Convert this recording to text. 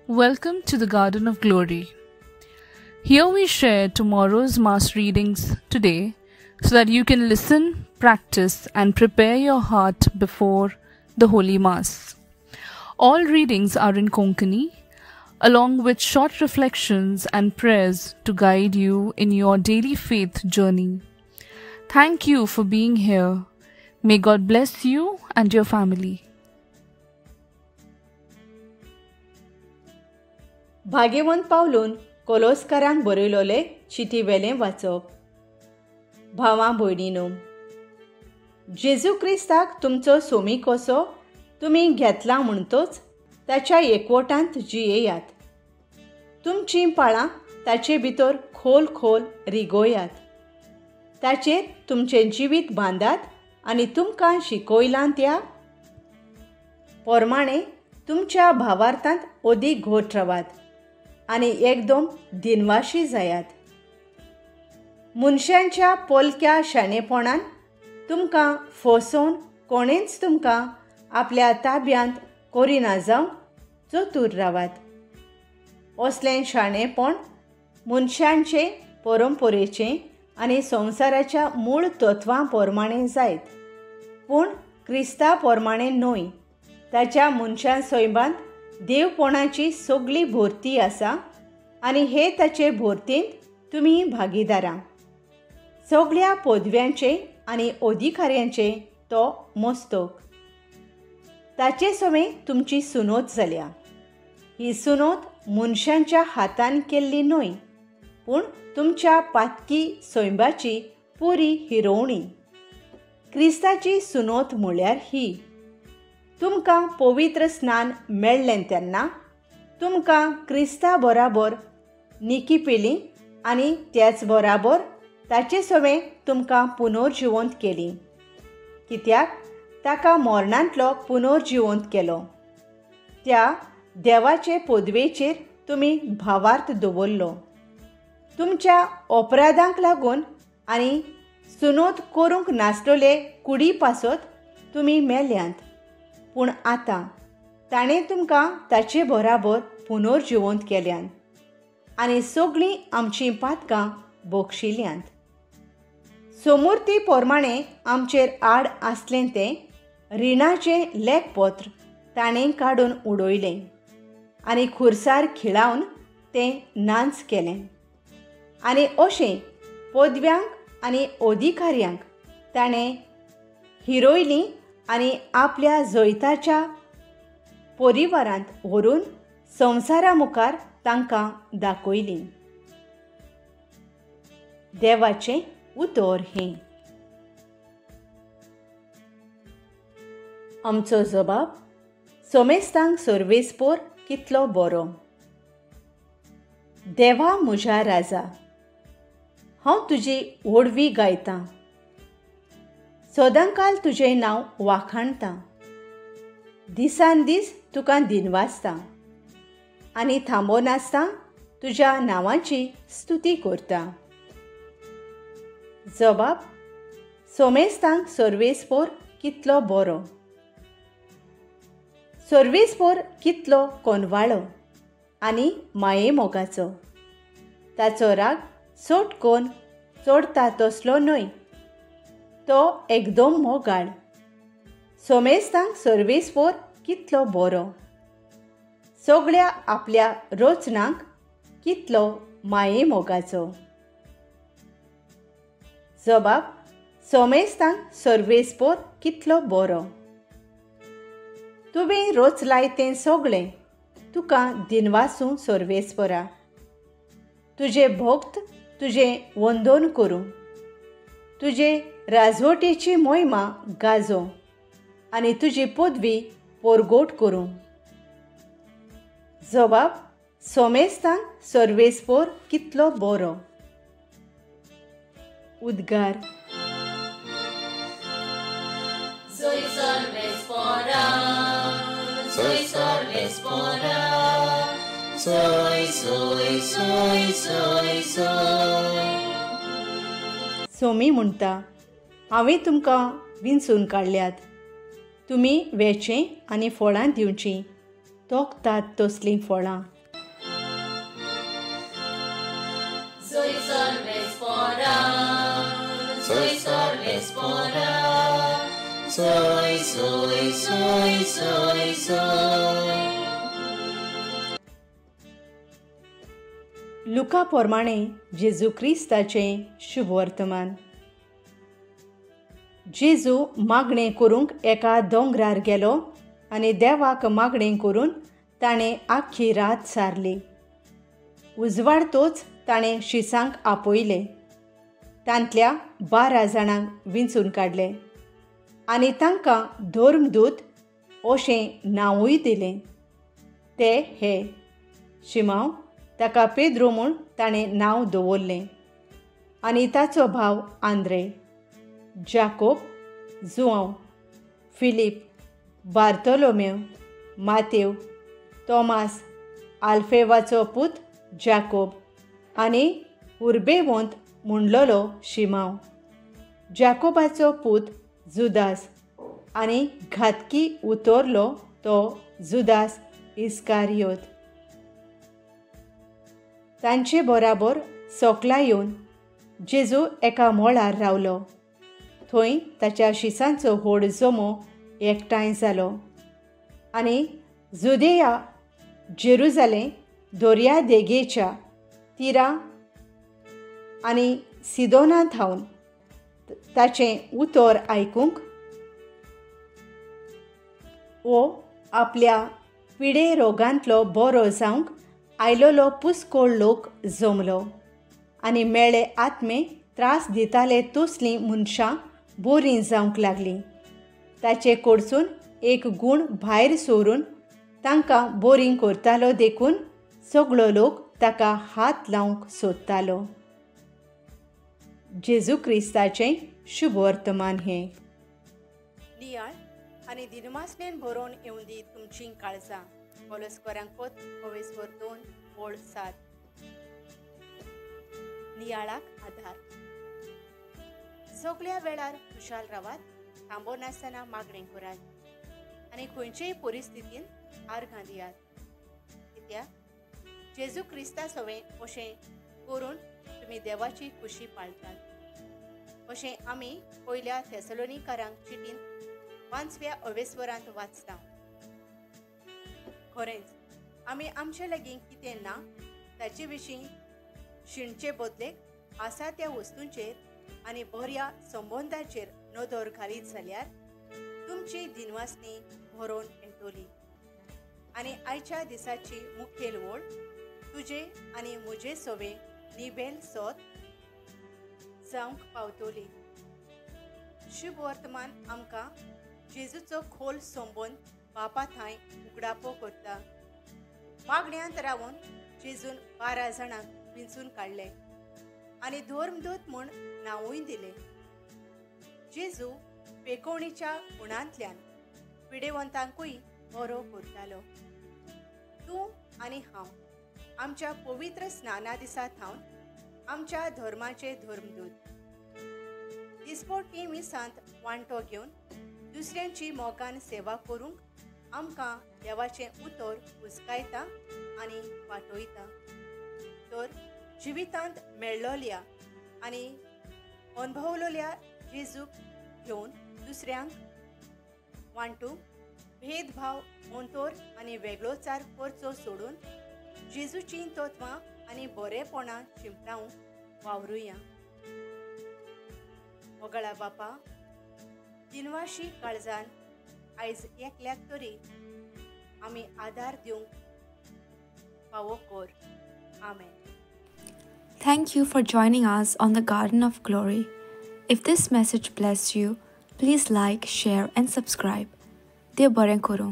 Welcome to the Garden of Glory. Here we share tomorrow's Mass readings today so that you can listen, practice and prepare your heart before the Holy Mass. All readings are in Konkani, along with short reflections and prayers to guide you in your daily faith journey. Thank you for being here. May God bless you and your family. भाग्यवंत पावलून कोलोस्कारांक बरयलोले चिटी वेलें वाचप. भावां भयणीनो, जेजू क्रिस्ताक तुमचो सोमी कसो तुमी घेतला म्हणटोच ताच्या एकवटांत जियेयात. तुमचीं पाळां ताचे भितर खोल खोल रिगोयात. ताचेर तुमचें जिवीत बांदात आनी तुमकां शिकयलां त्या प्रमाणे तुमच्या भावार्थांत अदीक घट रावात आनी एकदम दिनवाशी जायात. मनशांच्या पोलक्या शाणेपणान तुमकां फसोवन कोणेंच तुमकां आपल्या ताब्यांत करिना जावंक चतूर रावात. असलें शाणेपण मनशांचे परंपरेचें आनी संवसाराच्या मूळ तत्वां प्रमाणें जायत, पूण क्रिस्ता प्रमाणें न्हय. ताच्या मनशां सैमांत देवपणाची सगळी भरती आसा आनी हे ताचे भरतींत तुमी भागीदारां. सगळ्या पदव्यांचे आनी अधिकाऱ्यांचे तो मस्तक. ताचे सवें तुमची सुनोत जाल्या. ही सुनोत मनशांच्या हातान केल्ली न्हय, पूण तुमच्या पातकी सैमाची पुरी हिरोवणी. क्रिस्ताची सुनोत म्हळ्यार ही. तुमकां पवित्र स्नान मेळ्ळें तेन्ना तुमकां क्रिस्ता बराबर निकी पेली आनी त्याच बराबर ताचे सवें तुमकां पुनर्जिवंत केली. कित्याक ताका मरणांतलो पुनर्जिवंत केलो. त्या देवाचे पदवेचेर तुमी भावार्थ दवरलो. तुमच्या अपराधांक लागून आनी सुनोत करूंक नासलेले कुडी पासत तुमी मेल्यांत, पूण आतां ताणें तुमकां ताचे बराबर पुनर्जिवंत केल्यान आनी सगळीं आमचीं पातकां बक्षिल्यांत. सोमुर्ती प्रमाणें आमचेर आड आसलें तें रिणाचें लेखपत्र ताणें काडून उडयलें आनी खुरसार खिळावन तें नाच केलें. आनी अशें पदव्यांक आनी अधिकाऱ्यांक ताणें हिरोयलीं आनी आपल्या जैताच्या परिवारांत व्हरून संवसारा मुखार तांकां दाखयलीं. देवाचें उतर हें. आमचो जबाब सोमेस्तांक सर्वेस्पोर कितलो बरो. देवा म्हज्या राजा, हांव तुजी ओडवी गायतां, सदांकाल तुजें नांव वाखाणतां. दिसान दीस तुका दिनवासता आनी थांबो नासता तुज्या नांवाची स्तुती करता. जबाब सोमेस्तांक सर्वेस्पोर कितलो बरो. सर्वेस्पोर कितलो कोनवाळो आनी मायेमोगाचो. ताचो राग सोटकोन चोडता तसलो न्हय, तो एकदम मोगाळ. सोमेस्तांक सर्वेस्पोर कितलो बरो. सगळ्या आपल्या रचनांक कितलो मायेमोगाचो. जबाब सोमेस्तांक सर्वेस्पोर कितलो बरो. तुवें रचलाय तें सगळें तुका दिनवासूं सर्वेस्पोरा. तुजे भक्त तुजें वंदन करूं, तुजे राजवटीची मोहिमा गाजो आनी तुजी पदवी पोरगोट करूं. जबाब सोमेस्तांक सर्वेस्पोर कितलो बरो. उद्गार. Soy सर्वेस्पोरा, soy सर्वेस्पोरा, soy soy soy soy soy. Somi म्हणटा, हांवें तुमकां विंचून काडल्यात, तुमी वेचें आनी फळां दिवचीं, तोखतात तसलीं फळां. Soy, soy, soy, soy, soy. लुका प्रमाणे जेजू क्रिस्ताचें शुभवर्तमान. जेजू मागणें करूंक एका दोंगरार गेलो आनी देवाक मागणें करून ताणें आख्खी रात सारली. उजवाडतोच ताणें शिसांक आपयले, तांतल्या 12 जाणांक विंचून काडले आनी तांकां धर्मदूत अशें नांवूय दिलें. ते हे शिमांव, ताका पेद्रो म्हूण ताणें नांव दवरलें, आनी ताचो भाव आंद्रे, जाकोब, जुआंव, फिलीप, बार्तोलोमेव, मातेव, तोमास, आल्फेवाचो पूत जाकोब आनी उर्बेवंत म्हणलोलो शिमांव, जाकोबाचो पूत जुदास आनी घातकी उतरलो तो जुदास इस्कारियोत. तांचे बराबर सोकला येवन जेजू एका मळार रावलो. थंय ताच्या शिसांचो व्हड जमो एकठांय जालो आनी जुदेया, जेरुजालेम, दर्या देगेच्या तिरा आनी सिदोना थावन ताचें उतर आयकूंक वो आपल्या पिडे रोगांतलो बरो जावंक आयलोलो पुस्कोळ लोक जमलो आनी मेळे आत्मे त्रास दिताले तसलीं मनशां बोरीं जावंक लागलीं. ताचे कडसून एक गूण भायर सरून तांकां बोरीं करतालो, देखून सगळो लोक ताका हात लावंक सोदतालो. जेजू क्रिस्ताचें शुभवर्तमान हें. नियाळ आनी दिनवासनेन बरोवन येवंदी तुमचीं काळजां. कोलोस्कोरांक पत्र अवेस्वर 2:7. नियाळाक आधार. सगळ्या वेळार खुशाल रावात, थांबो नासतना मागणें करात आनी खंयचेय परिस्थितीन आर्गां दियात, कित्याक जेजू क्रिस्ता सवें अशें करून तुमी देवाची खुशी पाळटात. अशें आमी पयल्या थेसलोनिकारांक चिटीन 5व्या अवेस्वरांत वाचता. खरेंच आमी आमचे लागीं कितें ना ताचे विशीं शिणचे बदलेक आसा त्या वस्तूंचेर आनी बऱ्या संबंदाचेर नदर घालीत जाल्यार तुमची दिनवासनी भरोवन येतली. आनी आयच्या दिसाची मुखेल वळ तुजे आनी म्हजे सवे निबेल सोद जावंक पावतली. शुभ वर्तमान आमकां जेजूचो खोल संबंद बापा थांय उगडापो करता. मागण्यांत रावन जेजून 12 जाणांक विंचून काडले आनी धर्मदूत म्हूण नांवूय दिलें. जेजू पेकोवणीच्या गुणांतल्यान पिडेवंतांकूय बरो करतालो. तूं आनी हांव आमच्या पवित्र स्नाना दिसा थावन आमच्या धर्माचे धर्मदूत. दिसपट्टी मिसांत वांटो घेवन दुसऱ्यांची मोगान सेवा करूंक आमकां देवाचें उतर उस्कायता आनी वाटयता. तर जिवितांत मेळ्ळोल्या आनी अणभवलोल्या जेजूक घेवन दुसऱ्यांक वांटूंक भेदभाव, अंतर आनी वेगळोचार करचो सोडून जेजूचीं तत्वां आनी बरेपणां शिंपडावंक वावरुया. मोगळा बापा, दिनवाशी काळजान आयज एकल्याक तरी आमी आदार दिवंक फावो कर. आमेन. Thank you for joining us on the Garden of Glory. If this message blessed you, please like, share and subscribe. Dev बरें करूं.